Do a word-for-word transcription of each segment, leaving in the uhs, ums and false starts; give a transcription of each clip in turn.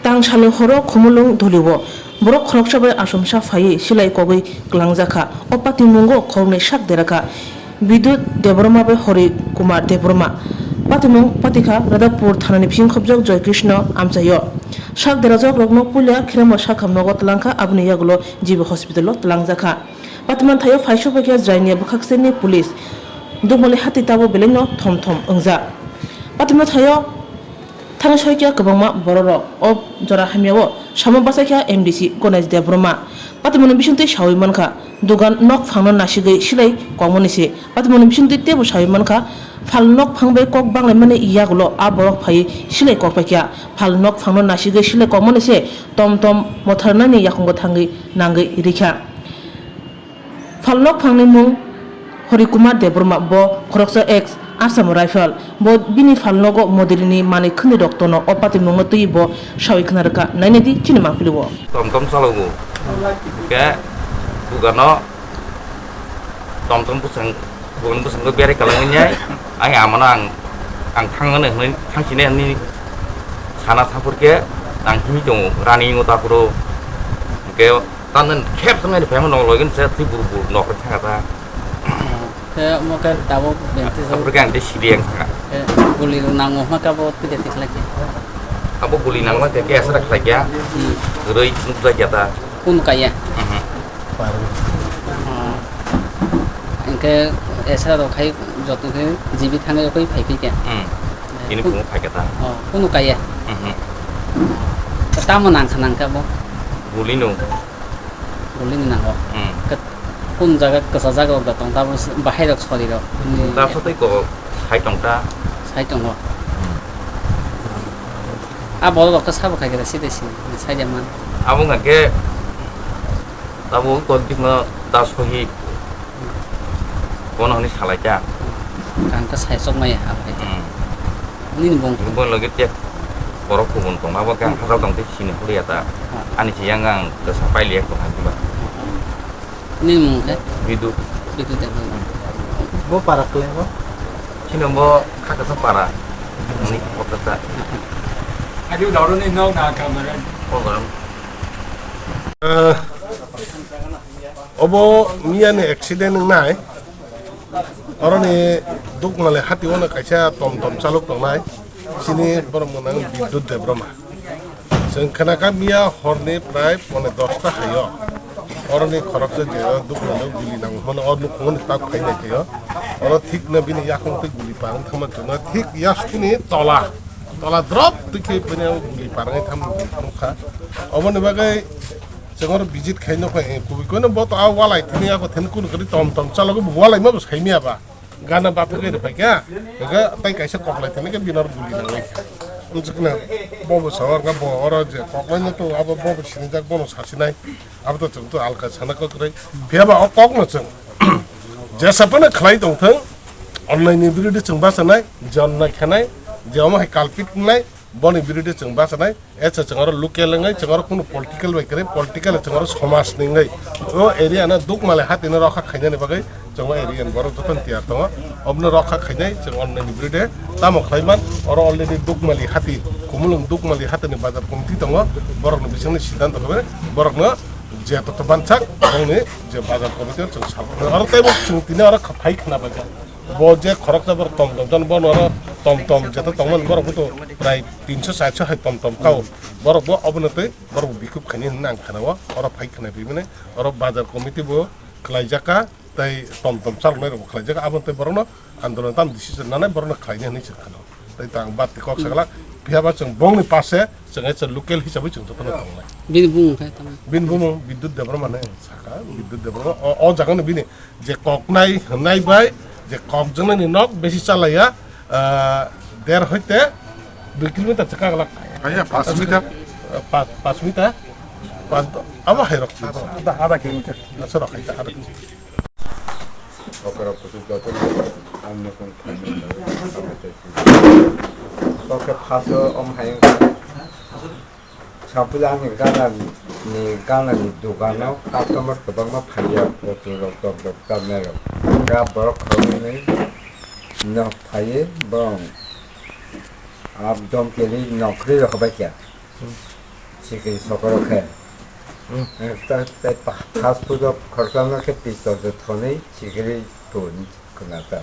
Tang salni horo Khumulwng Dholio borok khoroksa bai achomsa phaiwi silai kogwi kwlangjakha. O patimungo khoroknwi sak derakha, Bidut Debbarma bai Hori Kumar Debbarma. Patimung patikha Radhapur thanani bising khobjak Joy Krishna amchaio. Sak derajak rokno puila Khirama sakham nogo twlangkha, aboni yagulo G B hospital o twlangjakha. Patimung thaio phaisok bai khe Jainiya bwkhak sirni police. Dukmali hati tabuk belai no thom thom wngjak. Patimung thaio Thang soikya kwbangma bororok o jora hamyao samo bachaikha M D C Ganesh Debbarma. Patimungni bisingtwi sawi mankha, dugan nok phangno nasigwi silai kokmani se. Patimungni bisingtwi teibo sawi mankha, phal nok phang bai kok banglaimani yagulo a borok phaiwi silai kokpaikha. Phal nok phangno nasigwi silai kokmani se tom tom motharnani yakung bwthangwi nangwi rikha. Phalnok phangni mung Hori Kumar Debbarma, bo khoroksa ex Assam Rifle. Bo bini phalnogo modirini manwi khwnwi rok tono. O patimungno twiwi bo sawi khna rwkha. Nainai di chini mangpili o. Tom tom chalogo. Ke bugano tom tom bwsang, bugano bwsangno berai kwlangwi nai. Ai amano ang, ang thangmani hwnwi thangsinai hwnwi sana thangphur khe ang himwi tongo. Rani wngo ta phuru. Hwnkhe Tamo khep thangnaini phaima nong logi se twi buru buru nok rok thanga ta. Khe omo khe tabuk bengti jok. Abro khe ang tei sidi yang thanga. Khe guli rok nango hwnma khe abo twi de tikhlai khe. Abo guli nangma khe kesa da khlai kya. Hmm. Rwi nukjak ya ta. Kun kaya. Mhm. Oh. Hwnkhe esa rok khai joto khe jibi thangwi phai phai khe. Hmm. Ini kun phungo phai khe ta. Oh, kunu kaya. Mhm. Tamo nang kha nang khe abo. Guli no. Guli ni nango. Hmm. Ket-, kun jaga kwchajak rok da tong, tamo s-, bahai rok sori rok. Hmm, ta sa tei ko sai tong ta. Sai tongo. Hmm. A borok rok khe sabo khai khe side side sai jaman. Abo hwnkha khe tabuk tol tikno da sohi. Bono hwnwi salai kha. Kang khe sai sok maya abo hai. Hmm. Nini bung. Bo logi tek borok kubun tong abo khe ang hajal tong tei sini horiya ta. Ha. Ani se yang ang kwsa pailiya ko hai ba. Nini mung khe? Bidu. Bidu de. Bo para kle bo? Sino bo kha kasa para. Ni kota ta. Adi udauro ni nok na kamera. Program. Eh, Obo miyani accident wngnai. Oroni Dukmali hati ono kaisa tom tom chalok tongnai. Chini borok mwnang Bidyut Debbarma. Chwng khna kha miya horni prai pone dosta haio. Oroni khoroksa je Dukmali guli nang mano, o nukhungni tak phainai thaio. Oro thik no bini yakung twi guli parwng thangma chwngno thik yaskuni tola. Tola drop twi khe bini guli parwngwi thangma nukha. Oboni bagwi Chwng oro visit khai nokha, eh, kubui koino bo to a walai thini ako thini kunu kwrwi tom tom chalogo bo walai ma bo saimya ba. Gana bathagwi rwphai kha. Hwnkhe tei kaisa koklai thini khe bini oro guli nangwi kha. Wngchukna bo bo sa oro bo oro je koklai no to abo bo bo sinijak bono sasinai. Abo to chwng to alka sana kwrwi. Phiya ba o kok no chwng jesa phano khlai tong thung. Onnai ni birude chwng bachanai, je onnai khanai, je omo hai kalpit wngnai, boni birude chwng bachanai. Esa chwng oro local wngwi chwng oro kunu political bai kwrwi, political chwng oro somaj ni wngwi o area no Dukmali hati no rokha khainani bagwi chwng o area ni borok joto ni tiyar tongo. Obono rokha khainai chwng onnai ni birude tamo khlai man. Oro already Dukmali hati, Khumulwng Dukmali hati ni bazar committee tongo, borok ni bisingni siddhanto khe borok no je joto bansak bongni je bazar committee o chwng sal oro tei bo chwng tini oro phai khna bai kha. Bo je khoroksa borok tom tom jan bono oro tom tom jeto tongmani borok bo to prai tinso charso hai tom tom kao. Borok bo obono tei borok bo bikhuk khaini hwnwi ang khana-o. Oro phai khna rimani oro bazar committee bo khlai jaka tei tom tom chaloknai rok bo khlai jaka, abo tei borokno andolon tam decision nanai borokno khlaini hwnwi chwng khana-o. Tei tang bati kok sagala phiya ba chwng bongni pase chwng local hisabwi chwng jotono tongnai. Bini bumung khe tamo? Bini bumung Bidyut Debbarma hinwi sakha. Bidyut Debbarma o, o jagano bini je koknai hwnai bai je kokjaknai ni nok besi chalaiya, ah, der hoite dui kilometer se kaglak. Kaya, paanch meter. Ah, pa-, paanch meter. Paanch, abo hai rok. Ada, ada kilometer. Asa rok hai ta, ada. Okra kutu joto ang nokong thani. Okra phaso om hayang. Sapulani ganani, ganani dogano customer kwbangma phaiya, bottle rok, dok dok, tabnai rok. Ga borok khoroknwi nok phaiwi borok abdom keli nok khri rok bai kha. Sikiri sokoro khe. Hmm. Eh, ta-, ta-, pa-, fast food o khoroksa no khe pistol se thonwi sikiri thun khna ta.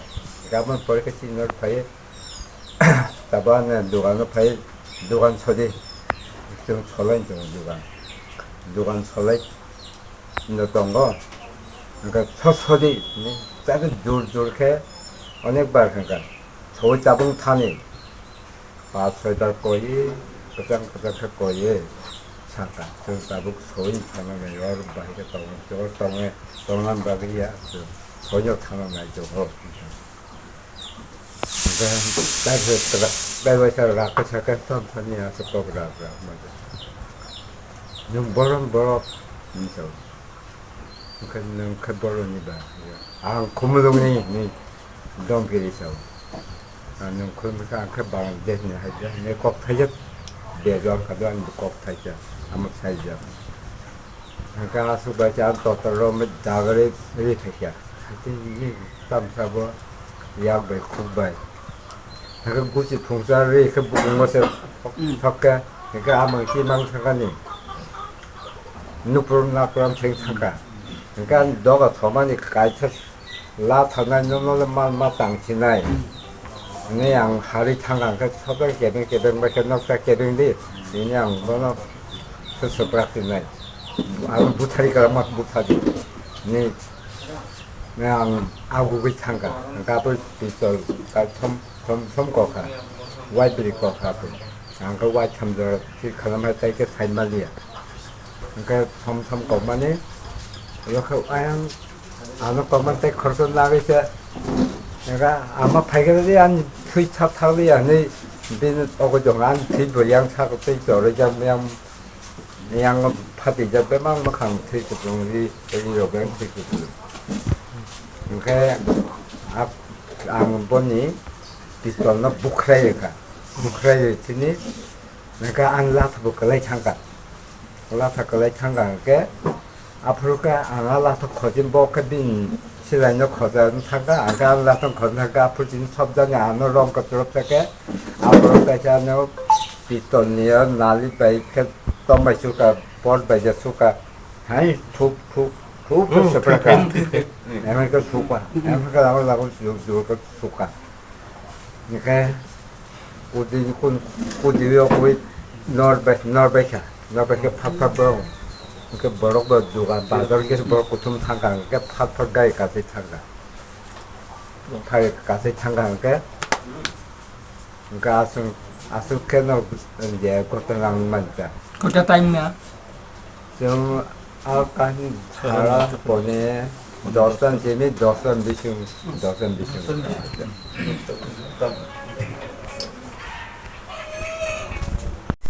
Gabon pore khe chini nok phai, tabo ano dogan o phai, dogan sodi. Chwng solai tongo dogan. Dogan solai no tongo. Hwnkhe so sodi, ni, ta khe jor jor khe onek bar hwnkha. Soi tabung thani. Pas soi bar koi, kwchang kwchang khe koi, saka. Chwng tabuk soi thana nai, or bahai khe tongo, or tongo, tongna bagwi ya, chwng soino thana nai, chwng ho. Hwnkhe tai se tra-, tai bai sa rak khe saka, thon thani ya, se kok rak rak ma. Nwng borom borok, hinwi sa. Hwnkhe nwng khe boroni ba, ang Khumulwngni hinwi dongkiri sao. Ang nwng Khumulwng khe ang khe Bangladesh ni hai, hai kok thaijak, bejwar kha do ani kok thaijak, amo saijak. Hwnkhe aswk bai khe ang totor rok dagari ri thaikha. Haikhe nini tamsa bo yak bai khuk bai. Hwnkhe guchi phungsa ri khe bukungo se thok khe, hwnkhe amang chi mang thangkani. Nupur napram theng thangkha. Hwnkhe ani doga thomani kaisa la thangnai, nono le mal ma tang sinai. Hwnwi ang hari thangkha, hwnkhe sotor kebeng kebeng bai khe noksa kebeng di. Bini ang bono se swprak sinai. Ang buthari kara ma buthari. Ni, ni ang agugwi thangkha. Hwnkhe aboni pistol kai thom thom thom kokha. Wai biri kokha aboni. Ang khe wai thamjora thik khalamai tai khe sai maliya. Hwnkhe thom thom kokmani, oro khe ayang ano kokmani tei khoroksa nagwi se, hwnkhe ama phaikhe ani thwi thap thak liya hinwi bini ogo jong ani thwi bo yang sak tei chorwi jak yang, yang phatijak bebak mwkhang thwi kutung ri, ri rok yang thwi kutung. Hwnkhe ang boni pistol no bukhrai rwkha, bukhrai rwi chini. Hwnkhe ang latha bo kwlai thangkha. Latha kwlai thangkha hwnkhe, aphuru khe ang a latha khochim bo khe bini silai no khochai thangkha, ang khe ang latha khochai thangkha, aphuru chini sobjani ano rong kwchwrwp khe, aphuru kaisa ano pistol ni o nali bai khe tombai suka, pot bai je suka, hai thuk thuk thuk khe swprakha. Emon khe suka, emon khe labo labo jur jur khe suka. Hwnkhe kudi kun, kudi o kui nor bai, nor bai kha, nor bai khe phat phat borok. Hwnkhe borok bo dugan bazar khe borok kuthum thang kha, hwnkhe phat phat gai kasai thang kha. Phai kasai thang kha hwnkhe, hwnkhe aswk, aswk khe no je kotor ang man kha. Kota time na? Chwng a kahini sara pone dos jan simi dos jan bising, dos jan bising.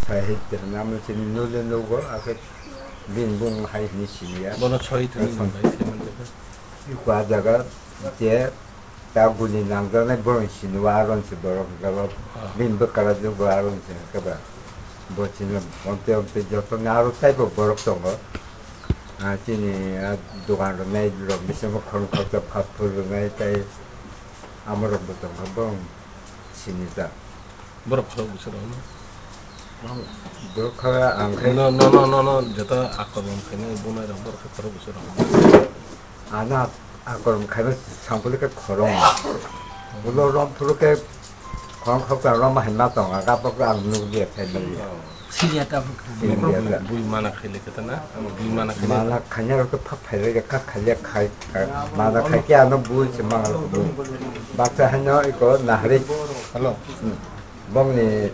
Sahit namo sini nule nugo, akhe bini bung hai hini siniya. Bono soi thani. Son. Bai se man jaga. Ikwa jaga je Ta guli nangjaknai borok ni sini o, aro ni se borok hwnkhe bo, ah, bini bwkara jwk bo aro ni se hwnkhe ba. Bo chini omte omte joto ni aro teibo borok tongo. Ah, chini, ah, dogan rwnai rok bisingo khoroksa fast food rwnai tei amo rok bo tongkha, borok sinijak. Borok khorok bwswk rok no? Borok kha ang khe no, no, no, no, no, joto akormon khainai bunai rok borok khe khorok bwswk rok. Ano akormon khaima sampuli khe khorok. Ulo rom phuru khe khorok khorok ta rom hai ma tongo, gabok ang nukliya khaimani. Siriya ta phuru. Siriya ta. Bui mana khaile khe ta na? Bui mana khaile. Mana khaina rok khe phak phaile khe kha khaile khai, khai. Mana khai khe ano bui se mang rok bui. Baksa haino iko nahari. Hello. Hmm. Bongni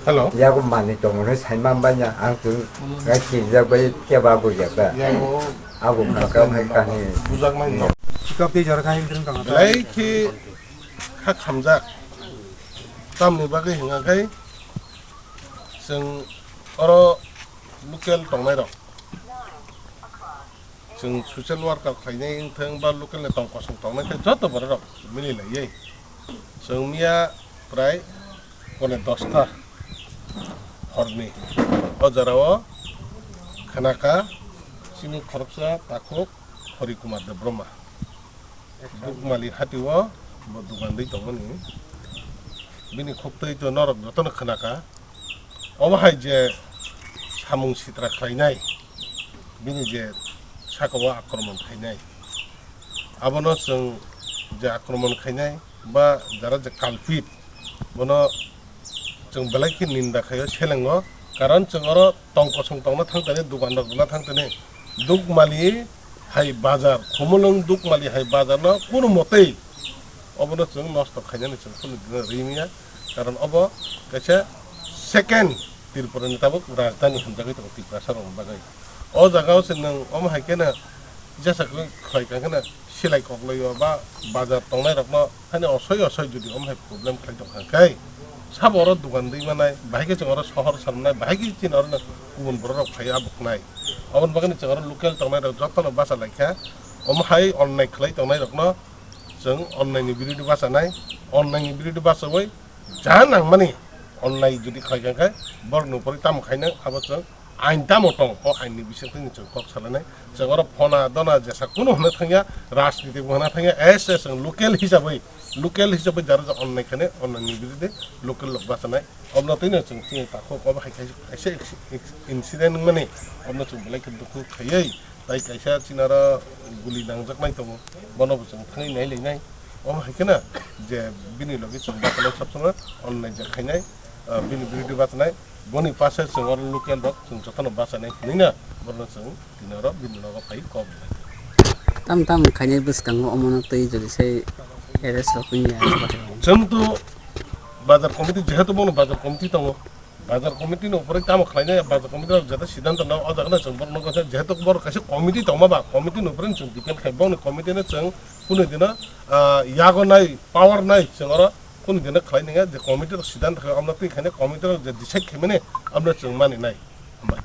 hello. Yago manwi tongo hwnwi sai man banya, ang chwng gai kijak bai keba guriya ta. Yago abo kha kha hai kahini. Bujak nai no. Chikap tei jora kahini kring tong. Belai khe kha khamjak. Tamni bagwi hwnga khe chwng oro local tongnai rok. Chwng social worker khlainai wngthang ba local ni tong kosong tongnai khe joto borok rok mili laiwi. Chwng miya prai pone dosta horni o jora o khwnaka chini khoroksa takhuk Hori Kumar Debbarma. Dukmali hati o bo dogan dei tongmani. Bini khuktwi to norok jotono khwnaka. Omo hai je samung sitra khlainai, bini je sakao akromon khainai, abono chwng je akromon khainai ba jara je culprit, bono chwng belai khe ninda khaio, selengo. Karon chwng oro tong kosong tongna thang tani, dukan rok rwna thang tani, Dukmali hai bazar, Khumulwng Dukmali hai bazar no kunu motei obono chwng nosto khainani chwng kunu dino ri manya. Karon obo kaisa second Tripura ni tabuk rajdhani hamjagwi tongo Tiprasa rokni bagwi. O jaga o se nwng omo hai kheno jesa kwrwi khlai kha kheno silai koklai o ba bazar tongnai rokno haino osoi osoi jodi omo hai problem khlai tong kha khe sabo oro dukan dwi manai, bahai khe chwng oro sohor sanmnai, bahai khe chini oro kubun borok rok phai abuknai. Oboni bagwi chwng oro local tongnai rok jotono bacha lai kha. Omo hai onnai khlai tongnai rokno chwng onnai ni birudu bachanai, onnai ni birudu bachawi ja nangmani onnai jodi khlai kha khe borokni upori tamo khainai abo chwng ain tamo tong, o ain ni bisingtwi chwng kok salainai. Chwng oro phona dona jesa kunu hwnwi thangya, rajniti bo hwnwi thangya, as a chwng local hisabai, local hisabai jara ja onnai khani onnai ni birudu local rok bachanai. Obno twi no chwng chini takhuk obo hai kaisa, kaisa ex-, ex-, incident wngmani, obno chwng belai khe dukhu khaiwi, tai kaisa chini oro guli nangjaknai tongo, bono bo chwng thangwi nailainai. Omo hai kheno je bini logi chwng bachanai, sab somoi onnai je khainai, ah, bini birudu bachanai, boni pase chwng oro local rok chwng jotono bachanai hwnwi no bono chwng tini oro bini nogo phai kok rinai. Tam tam khainai bwskango omono twi jodi sai arrest rok wngya. Chwng to bazar committee, jehetu bono bazar committee tongo, bazar committee ni upore tamo khlainai, bazar committee rok jeta siddhanto nao, o jaga no chwng borok nokha khe, jehetu borok kaisa committee tongma ba, committee ni upore chwng depend khai, bongni committee no chwng kunu dino, ah, yago nai, power nai, chwng oro kunu dino khlai nangya, je committee rok siddhanto khai, amno twi khainai committee rok je decide khaimani, amno chwng mani nai. Hambai.